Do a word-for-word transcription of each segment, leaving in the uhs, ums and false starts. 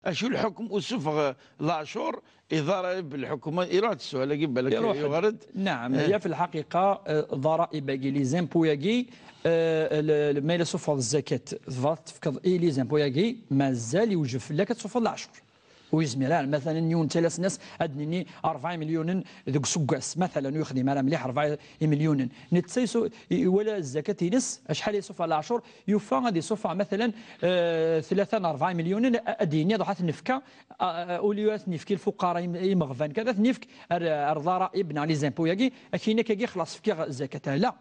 Acu lḥukm usufeɣ leɛcur i ḍaraib n lḥukuma? Iruḥ-d sswal-agi, balak iruḥ-d. Yuɣal-d. Naɛam, eh, ya fi lḥaqiqa, eh, ḍaraib-agi, les impôts-agi, eh, l-, l-, ma yella suffeḍ zzakat, tebɣa tefkeḍ i les impôts-agi, mazal iwjeb fell-ak ad tsuffeḍ leɛcur. Ur yezmir ara, matalan, yiwen talasnas ad d-nini rebɛa imelyunen deg useggas, matalan, ur yexdim ara mliḥ rebɛa imelyunen. Netta yesu-, i-, iwala zzakat-ines, acḥal yessuffeɣ leɛcur, yufa ad yessuffeɣ, matalan, eh, tlata neɣ rebɛa imelyunen, a-, ad d-yini, ruḥ ad t-nefka, a-, a-, au lieu ad t-nefk i lfuqara, im-, imeɣban kan, ad t-nefk ar, ar ḍaraib neɣ les impôts-agi, akin akkagi xlaṣ fkiɣ zzakat. La.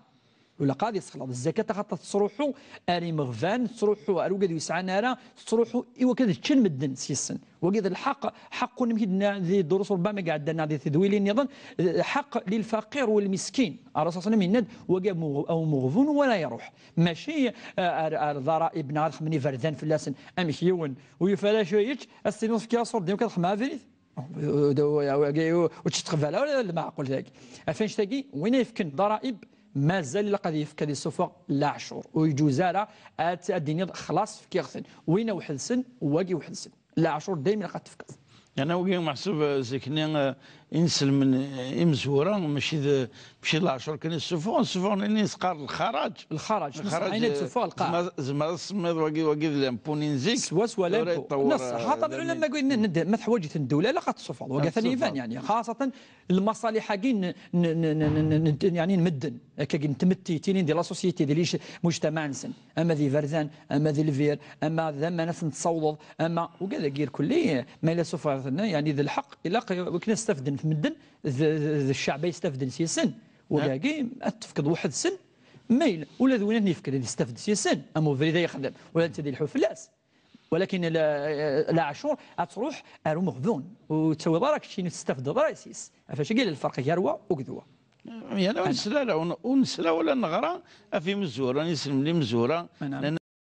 Ur ilaq ad yessexlaḍ zzakat, axaṭer tettruḥu ar imeɣban, tettruḥu ar wigad ur yesɛan ara, tettruḥu i wakken ad ččen medden s-yessen. Wagi d lḥeqq, ḥeqqun, amek i d-nenna di durus, rubbama i iɛeddan neɣ di tedwilin nniḍen, eh, ḥeqq lilfaqir walmiskin. Ṛṛasul ṣalla Llahu ɛalayhi wa sallam yenna-d, wagi am uɣ-, am umeɣbun wala iruḥ. Mačči, eh, ar, ar ḍaraib neɣ ad xedmen iberdan fell-asen. Amek yiwen ur yufi ara acu ara yečč, ad s-tiniḍ fkiɣ ṣurdi, ad xedmeɣ abrid? Ur, ur, ur, ur, ur tt-teqbal ara lmeɛqul dagi. Ɣef annect-agi, win ay yefken ḍaraib, mazal ilaq ad yefk, ad yessufeɣ leɛcur. Ur yeǧuz ara ad, ad d-tiniḍ xlaṣ fkiɣ-ten. Win weḥd-sen, wagi weḥd-sen. Leɛcur dayem ilaq ad t-tefkeḍ. Yerna wagi meḥsub, eh, zik-nni, eh, inselmen, eh, imezwura, mačči d, mačči d leɛcur kan i ssufɣen, ssufɣen ayen i s-qqar lxaraǧ. Lxaraǧ, lxaraǧ, neṣṣeḥ, ayen i d-tessufeɣ lxaraǧ. Zemreɣ ad semmiḍ wagi, wagi d l'impôt-nni n zik. S wass wa tura l'impôt. Yeṭṭewwer, neṣṣeḥ, eh, xaṭer lɛulama n-, n-, n-, ma teḥwaǧ-ten ddewla, ilaq ad tessufɣeḍ. Wagi atan iban, yeɛni, xaṣatan lmaṣaliḥ-agi n, n, n, yeɛni, n medden, akkagi n tmetti, tinin di la société, di lic-, mujtamaɛ-nsen, ama d iberdan, ama d lbir, ama d aman ad ten-tessawḍeḍ, ama ugad-agi irkelli, ma yella suffɣeɣ-ten, yeɛni, d lḥeqq, ilaq wakken ad stafden medden, d, d, d cceɛb ay stafden s-yessen. Wagi ad t-tefkeḍ weḥd-sen, ma yella ula d win ad ten-yefken ad yestafed s-yessen, am ubrid ay yexdem, ula d netta ad yelḥu fell-as. Walakin la-, leɛcur ad truḥ ar umeɣbun, ur tettawiḍ ara keččini, ur testafdeḍ ara s-yes. Ɣef wacagi i yella lferq gar wa akked wa. Yerna ur nesla ara, ur, ur nesla wala neɣra ɣef imezwura, iselmen imezwura.